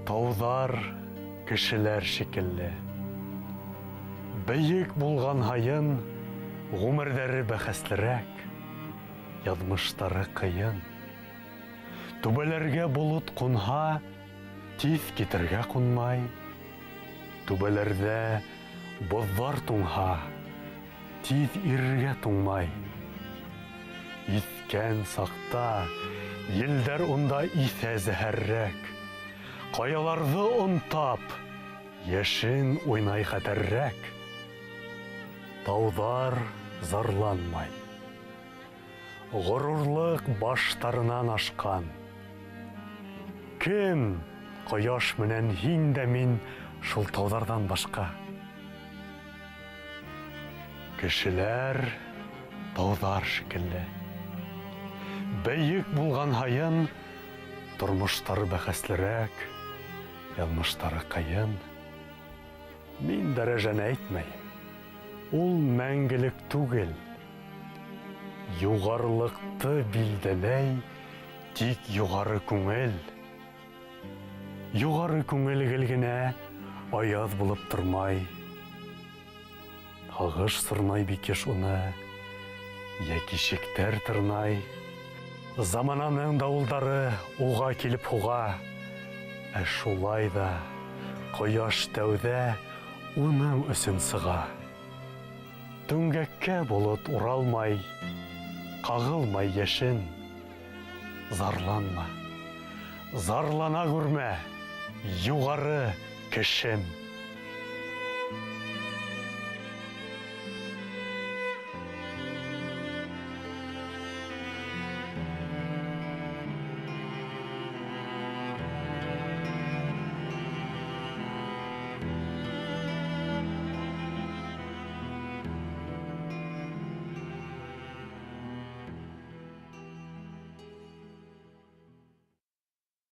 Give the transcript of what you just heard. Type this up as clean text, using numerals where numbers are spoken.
Тауҙар кешеләр шикелле. Бейек булған һайын ғүмерҙәре бәхәслерәк, яҙмыштары ҡыйын. Түбәләргә болот ҡунһа, тиҙ китергә ҡунмай. Түбәләрҙә боҙҙар туңһа, тиҙ ирергә туңмай. Иҫкән саҡта елдәр унда иҫә зәһәррәк. Ҡаяларҙы онтап, йәшен уйнай хәтәррәк. Тауҙар зарланмай. Ғорурлыҡ баштарынан ашҡан. Кем ҡояш менән һин дә мин шул тауҙарҙан башҡа? Кешеләр тауҙар шикелле. Бейек булған һайын тормоштары бәхәслерәк, яҙмыштары ҡыйын. Мин дәрәжәне әйтмәйем. Ул мәңгелек түгел. Юғарылыҡты билдәләй тик юғары күңел. Юғары күңел гел генә аяҙ булып тормай. Һағыш сорнай бик йыш уны, йәки шиктәр тырнай. Замананың дауылдары уға килеп һуға. Ә шулай ҙа ҡояш тәүҙә уның өсөн сыға. Түңгәккә болот уралмай, ҡағылмай йәшен. Зарланма, зарлана күрмә, юғары кешем.